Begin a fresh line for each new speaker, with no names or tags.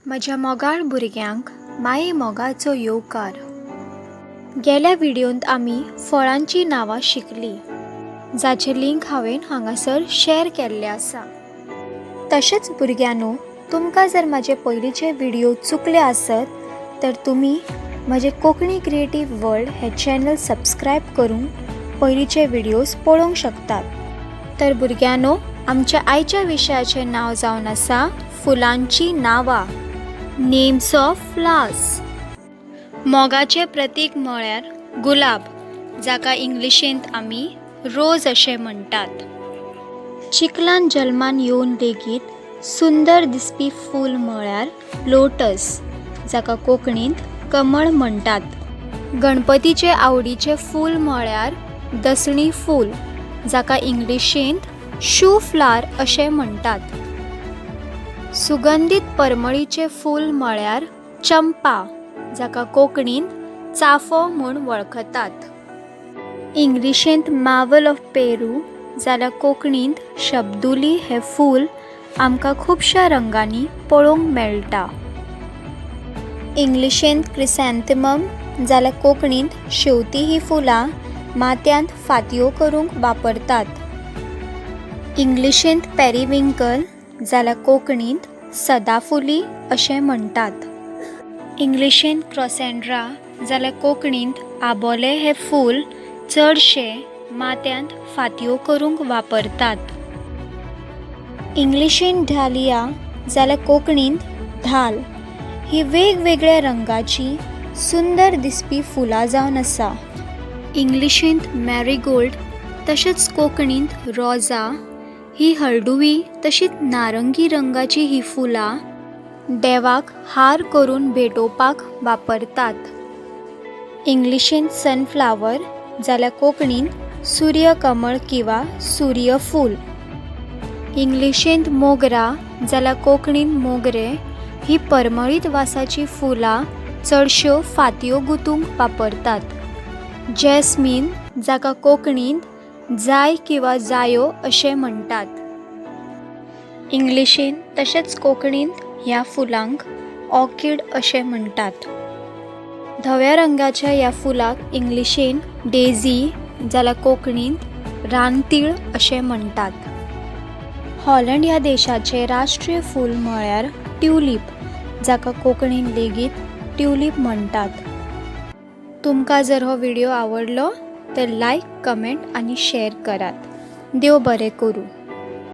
म्हज्या मोगाळ भुरग्यांक माये मोगाचो येवकार. गेल्या व्हिडियोंत आमी फळांची नांवां शिकली, जाचे लिंक हांवें हांगासर शेअर केल्ले आसा. तशेंच भुरग्यांनो, तुमकां जर म्हाजे पयलींचे व्हिडियो चुकले आसत तर तुमी म्हजें कोंकणी क्रिएटीव वर्ल्ड हें चॅनल सबस्क्रायब करून पयलींचे व्हिडियोज पळोवंक शकतात. तर भुरग्यांनो, आमच्या आयच्या विशयाचें नांव जावन आसा फुलांची नांवां, नेम्स ऑफ फ्लावर्स. मोगाचें प्रतीक म्हळ्यार गुलाब, जाका इंग्लिशींत आमी रोज अशें म्हणटात. चिखलान जल्मान येवन लेगीत सुंदर दिसपी फूल म्हळ्यार लोटस, जाका कोंकणींत कमळ म्हणटात. गणपतीचे आवडीचें फूल म्हळ्यार दसणी फूल, जाका इंग्लिशींत शू फ्लावर अशें म्हणटात. सुगंधीत परमळीचें फूल म्हळ्यार चंपा, जाका कोंकणींत चाफो म्हूण वळखतात. इंग्लिशींत मार्वल ऑफ पेरू जाल्यार कोंकणींत शब्दुली हें फूल आमकां खुबश्या रंगांनी पळोवंक मेळटा. इंग्लिशींत क्रिसेंथेमम जाल्यार कोंकणींत शेंवतीं हीं फुलां माथ्यांत फांतयो करूंक वापरतात. इंग्लिशींत पेरिविंकल जाल्यार कोंकणींत सदाफुली अशें म्हणटात. इंग्लिशींत क्रॉसेंड्रा जाल्यार कोंकणींत आबोलें हें फूल चडशें माथ्यांत फांतयो करूंक वापरतात. इंग्लिशींत ढालिया जाल्यार कोंकणींत धाल ही वेगवेगळ्या रंगाची सुंदर दिसपी फुलां जावन आसा. इंग्लिशींत मॅरीगोल्ड तशेंच कोंकणींत रोजां ही हळडुवी तशींच नारंगी रंगाची ही फुलां देवाक हार करून भेटोवपाक वापरतात. इंग्लिशींत सनफ्लावर जाल्यार कोंकणींत सूर्यकमळ किंवा सूर्यफूल. इंग्लिशींत मोगरा जाल्यार कोंकणींत मोगरें ही परमळीत वासाची फुलां चडश्यो फांतयो गुंतूंक वापरतात. जॅस्मीन, जाका कोंकणींत जाय किंवा जायो अशें म्हणटात. इंग्लिशींत तशेंच कोंकणींत ह्या फुलांक ऑर्किड अशें म्हणटात. धव्या रंगाच्या ह्या फुलाक इंग्लिशींत डेझी जाल्यार कोंकणींत रानतीळ अशें म्हणटात. हॉलंड ह्या देशाचें राष्ट्रीय फूल म्हळ्यार ट्युलीप, जाका कोंकणींत लेगीत ट्युलीप म्हणटात. तुमकां जर हो व्हिडियो आवडलो तर लायक, कमेंट आनी शेअर करात. देव बरें करूं.